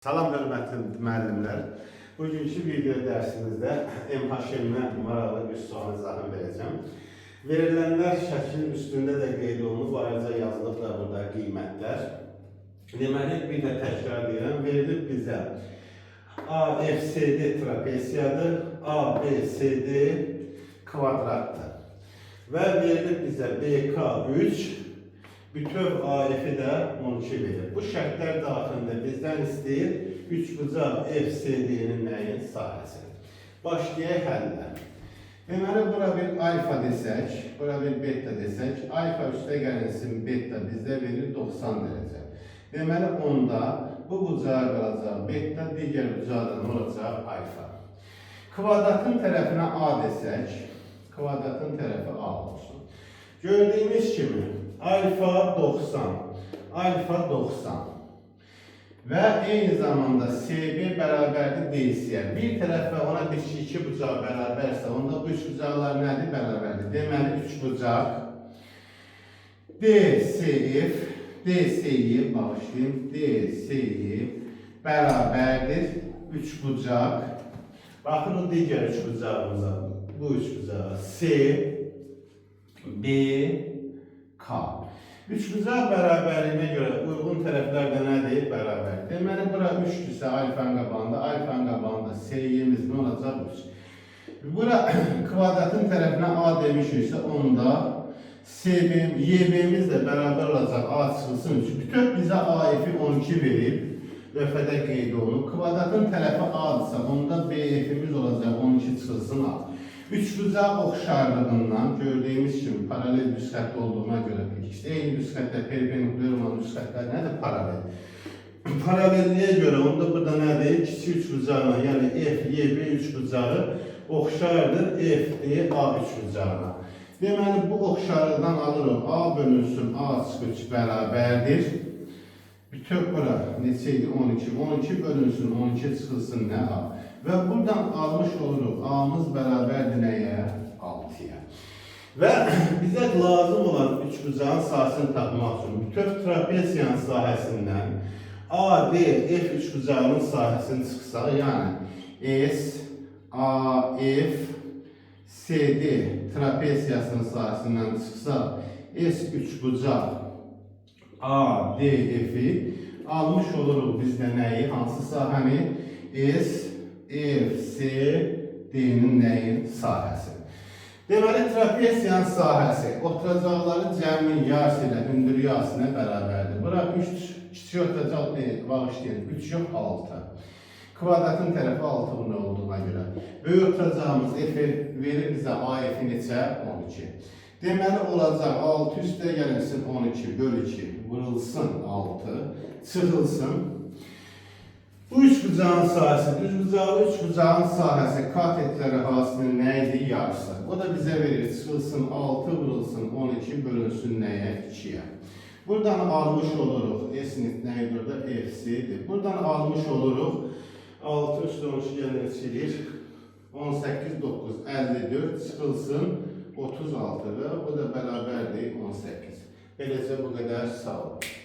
Salam hörmətli müəllimlər. Bugünkü video dərsimizdə MHM-ə maraqlı bir sual izahını verəcəm. Verilənlər şəklin üstündə də qeyd olunub, ayrıca yazılıb da burada qiymətlər. Deməli, bir də təkrar deyirəm, verilib bizə AFCD trapesiyadır, ABCD kvadratdır. Və verilib bizə BK3, bütöv AF-i də 12 verir. Bu şərtlər daxilində bizdən istəyir üçbucaq FCD-nin nəyin sahəsi. Başlayaq həllə. Deməli, bura bir alfa desək, bura bir beta desək, alfa üstə gəlinsin beta bizdə verir 90 dərəcə. Deməli, onda bu bucağa qalacaq beta, digər bucağa da nə olacaq? Alfa. Kvadratın tərəfinə A desək, kvadratın tərəfi A olsun. Gördüyümüz kimi alfa 90, alfa 90 və eyni zamanda SB bərabərdir DC-yə. Bir tərəf və ona bitişik iki bucaq bərabərsə, onda bu üç bucaqlar nədir? Bərabərdir. Deməli, üç bucaq DCF, DCY, bağışlayın, DCY bərabərdir üç bucaq. Baxın o digər üç bucağımıza, bu üç bucağa S, B, K. Üçbucaq bərabərliyinə görə uyğun tərəflər də nədir? Bərabər. Deməli, bura 3-dürsə alfanın qabağında, alfanın qabağında S-yimiz nə olacaq? 3. Bura kvadratın tərəfinə A demişiksə, onda SB, YB-miz də bərabər olacaq A çıxılsın 3. Bütöv bizə AF-i 12 verib, lövhədə qeyd olunub. Kvadratın tərəfi A-dırsa, onda BF-imiz olacaq 12 çıxılsın A. Üçbucaq oxşarlığından gördüyümüz kimi paralel düz xətt olduğuna görə ikisi eyni düz xəttə perpendikulyar olan düz xəttlər nədir? Paralel. Paralelliyə görə onda burada nədir? Kiçik üçbucaqla, yəni F, Y, B üçbucağı oxşardır F, D, A üçbucağına. Deməli, bu oxşarlıqdan alırıq. A bölünsün A çıx 3 bərabərdir. Bütöv bura neçə idi? 12. 12 bölünsün 12 çıxılsın nə A? Və buradan almış oluruq. A-mız bərabərdir nəyə? 6-ya. Və bizə lazım olan üçbucağın sahəsini tapmaq üçün bütöv trapesiyanın sahəsindən A, D, F üçbucağının sahəsini çıxsaq, yəni S, A, F, C, D trapesiyasının sahəsindən çıxsaq, S üçbucaq A, D, F-i almış oluruq biz də nəyi? Hansı sahəni? S, F, C, D-nin nəyin sahəsi. Deməli, trapesiyanın sahəsi oturacaqların cəminin yarısı ilə hündür yarısına bərabərdir. Bura 3 kiçik oturacaq deyil, bağışlayın, 3 yox, 6. Kvadratın tərəfi 6 bunun olduğuna görə. Böyük oturacağımız F verir bizə AF neçə? 12. Deməli, olacaq 6 üstə gəlinsin 12 böl 2 vurulsun 6, çıxılsın. Bu üç bucağın sahəsi, düz bucaqlı üç bucağın sahəsi katetləri hasilinin nə idi? Yarısı. O da bizə verir, çıxılsın 6 vurulsun 12 bölünsün nəyə? 2-yə. Buradan almış oluruq, S nə idi orada? FC-dir. Buradan almış oluruq, 6 üstə 12 gəlir eləyir? 18, 9, 54 çıxılsın 36 və bu da bərabərdir 18. Beləcə bu qədər, sağ olun.